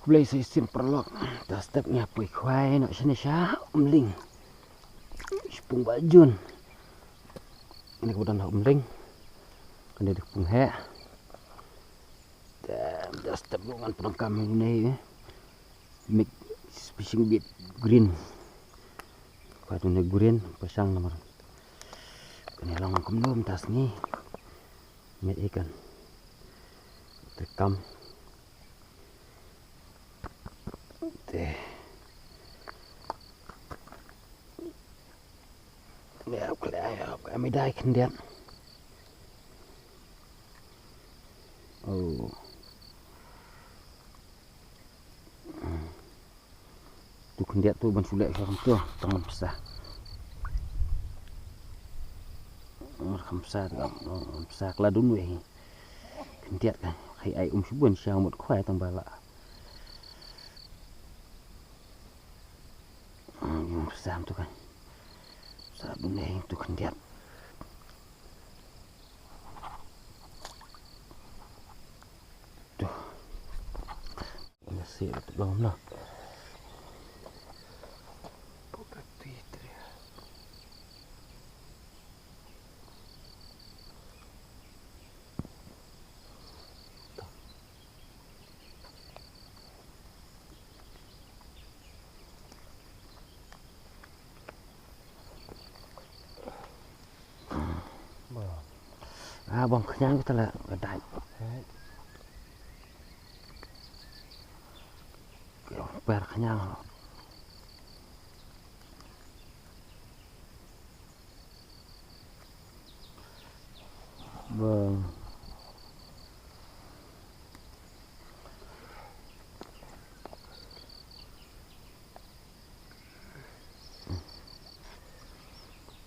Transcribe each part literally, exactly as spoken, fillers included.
Khublei sa shisien paralok. Mynta step ngi ïa poi khwai noh shane sha Umling. Shipung ba jun. Kane ka ba don ha Umling. Kane dei ka pung heh. Te mynta step ruh ngan pyndonkam ïa une, eh. Mix fishing bait green. Khwai te une green, pyrshang namar kane long kumno mynta sngi. Mih ïa kan. Te kam. Te. Te ap khleh ap, ap, ap, ap, ap, khyndiat. Oh. Tu khyndiat tu ban shu leh sha kumtu, tang ban pisa. Ban pisa, ban pisa ka la dun wei. Khyndiat ka, khai ai um shu bun sha mut khwai tang ba la. Hmm, pisa tu ka. Pisa dun wei tu khyndiat. Tu. Nasi tu belum lah. Ah, bang khñiang kita la ka dai. Per khñiang. Bang.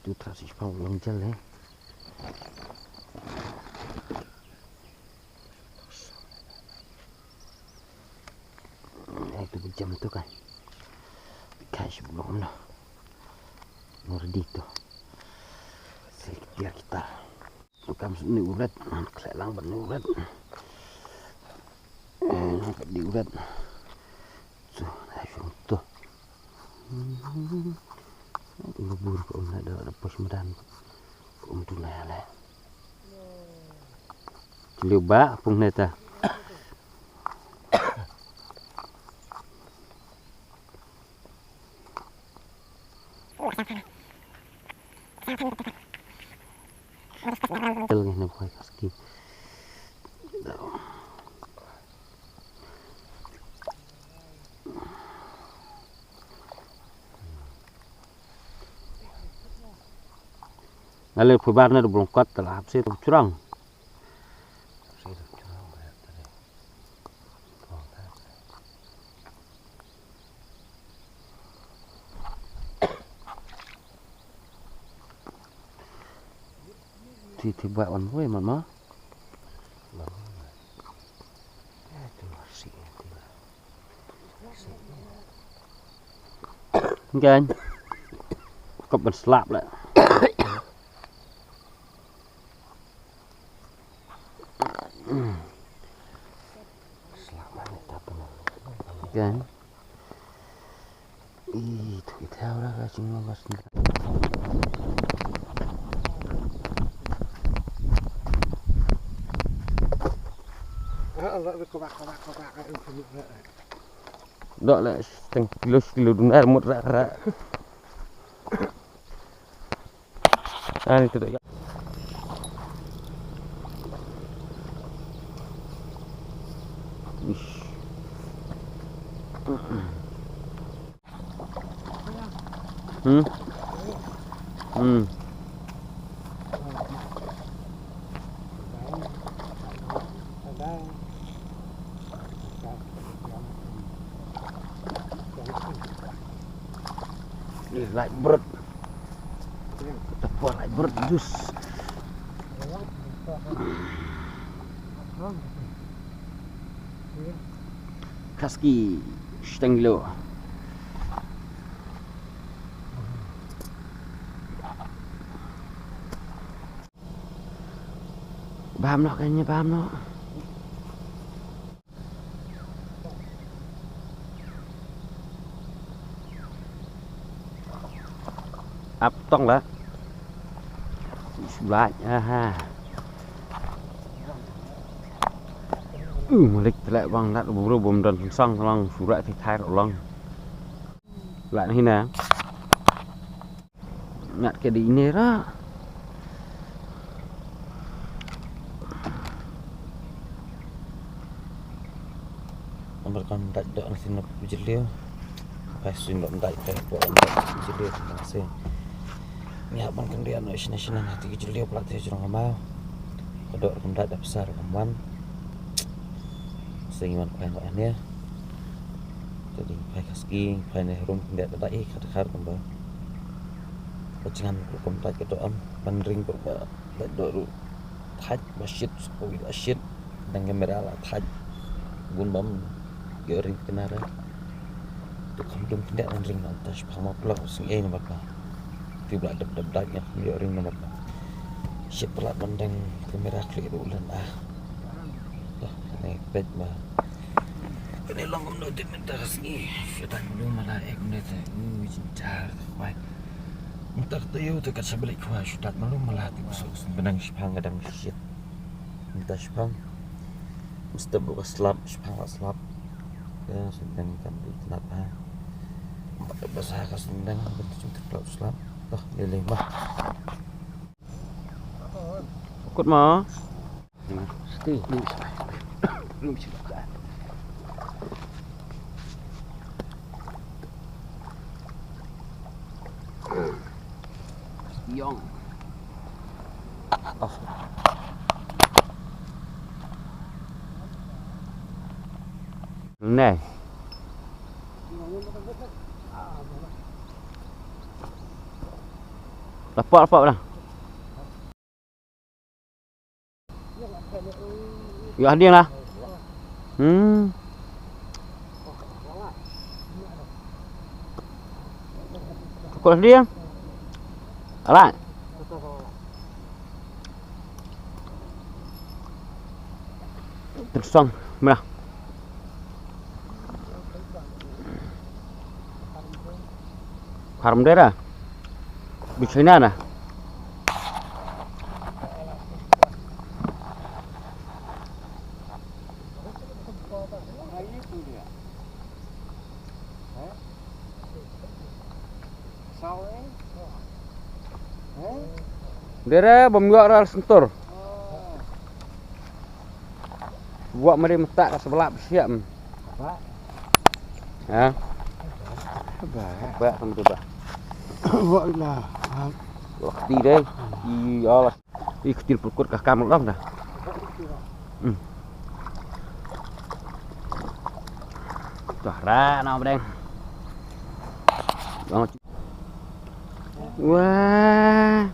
Tu tras ish pang long jel eh. Eh, tu jam tu kan. Kai shi bulong no. Nor di tu. Sai kita kita. Kam sut ni urat, khleh lang ban ni urat. Eh, nang pat di urat. Tu, ai shong tu. Ngi bur ko um na da da pos madan. Ko um tu na ya le. Liu ba pung ne ta. Tel ngi ne khwai kaski. Ale phubar ne blong kot la hap se tu churang. Ti ti ba wan boi man ma. Gan. Kop ban slap le. Kan. Ih, tu kita orang kat sini. Dok lah setengah kilo, sekilo dunar mut rak rak. Ah, ni tu dah. Ish. Hmm. Hmm. Ih, light bird. Tepung light bird jus. Kaski stenglo. Bam noh kane, bam noh. Ap tong la. Shu lait, aha. U malik tleh bang lat u bru bum don song long shu rak thai thai long. Lait hina. Ngat ke di ini ra. Namar kan dait dok na sini bujilio. Pas sini dok dait dok dok dok bujilio masih. Nya ban kan dia no sini sini nanti bujilio pelat dia jurang mau. Kedok kan dait dah besar kaman. Sing man kau yang kau ni. Jadi pai kaski pai ne rum kan dia dait kat kat kan ba. Kau jangan kau kan dait kedok am ban ring kau ba dait dok ru. Thait ba shit, ko wi ba shit. Dang kamera la thait. Bun bam. Yo ring kena ra. Tu kam dum kena dang ring nang tas pang ma plak sing ei nambat ba. Tu bla dep dep dep ya yo ring nambat ba. Shit plat ban dang kamera klik du lan ah. Toh, ne pet ba. Kene long kum no dit mynta ka sngi. Shu tat malu mala ek mynta te. Ui, jinjar te khwai. Mynta ka tayu te kat sa balik khwai. Shu tat malu mala te busuk. Benang shipang kadang shit. Mynta shipang. Mesti buka slap, shipang la slap. Ya, sendang kan di tenat ha. Basa ka sendang, bentuk jumpa slap. Toh, lele mah. Kut mo. Sti. Yong. Oh. Nai. Lapok lapok dah. Ïa hadien lah. Hmm. Kol hadien. Alah. Tersong mrah. Kharmdera. Bichina na. Dera bam yuak ral sentur. Buat mari metak ka sebelah besiap. Ha? Ba, kan tu ba. Buat lah. Waktu deh. Iya lah. Ih, kecil pukut ka kam long dah. Hmm. Tuh, ra na bdeng. Wah.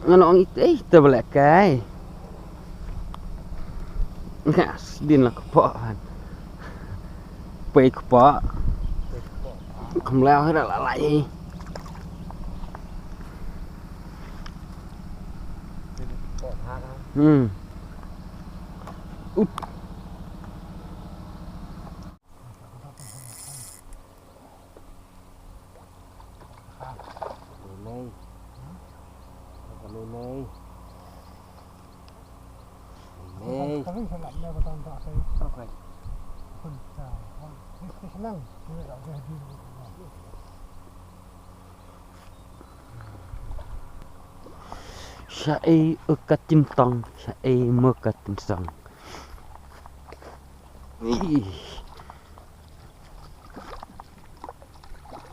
Ngano ong ite ite belek kai. Ngas din la kepok kan. Pei kepok. Kemlau hira la lai. Hmm. Up. Nei. Nei. Nei. Sa ei u ka tin tong, sa ei mo ka tin song. Ih.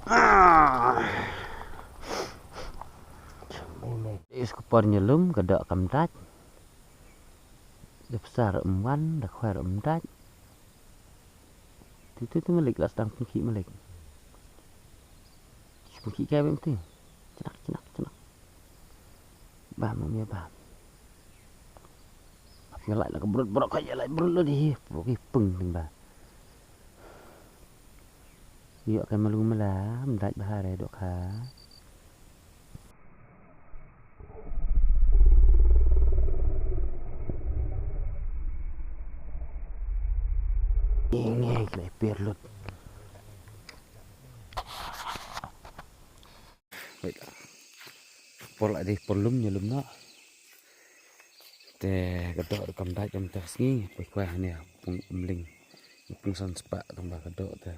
Ah. Is ka por nyelum ka dok kam dait. Da psar um wan, da khwer um dait. Tu tu tu malik la stang pengki malik. Pengki kai bem tu. Cenak cenak cenak. Ba mami ba. Ap ngelai la ka brut brok ka ya lai brut lo di. Brok ki peng ding ba. Ïoh kai malu mala, mdait bha re dok ha. Ngi ngi klai per lut. Por la dei por lum, ïa lum noh. Te ka doh ruh kam dait ïa mynta ka sngi, poi kwai hangne ha pung Umling. Pung san spah tang ba ka doh te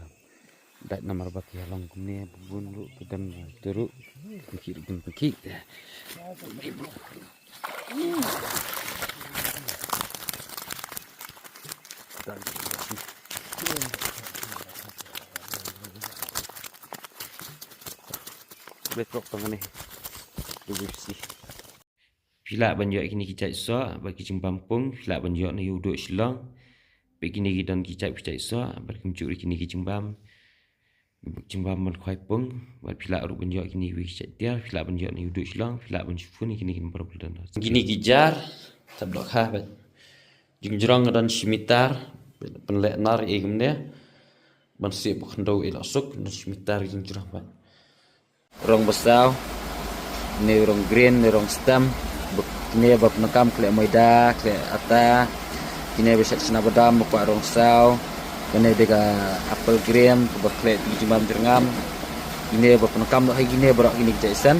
dait namar ba ki ïa long kumne, bun ruh ki dang tu ruh. Pynkhih ruh kin pynkhih te. Phi lah ban ïoh kine ki jait soh bad ki jingbam pung, phi lah ban ïoh na u duh Shillong. Bad kine ki don ki jait, ki jait soh bad kumjuh ruh kine ki jingbam, jingbam ban khwai pung. Bad phi lah ruh ban ïoh kine ki jait tiar, phi lah ban ïoh na u duh Shillong, phi lah ban shu phone ïa kine ki number ba la don. Kine ki jar, tab doh kha bad jingjrong ka don shi mitar, pynleh nar ïa kumne. Ban sih ba khyndew ïa la suk, don shi mitar jingjrong bad. Rong ba saw, ne rong green, ne rong stem, ba, ne ba pyndonkam khleh maida, khleh ata, kine ba shet chna badam, ba kwah rong saw, kane de ka apple green, ba khleh ti jingbam jyrngam, kine ba pyndonkam noh hi kine baroh kine ki jait sen.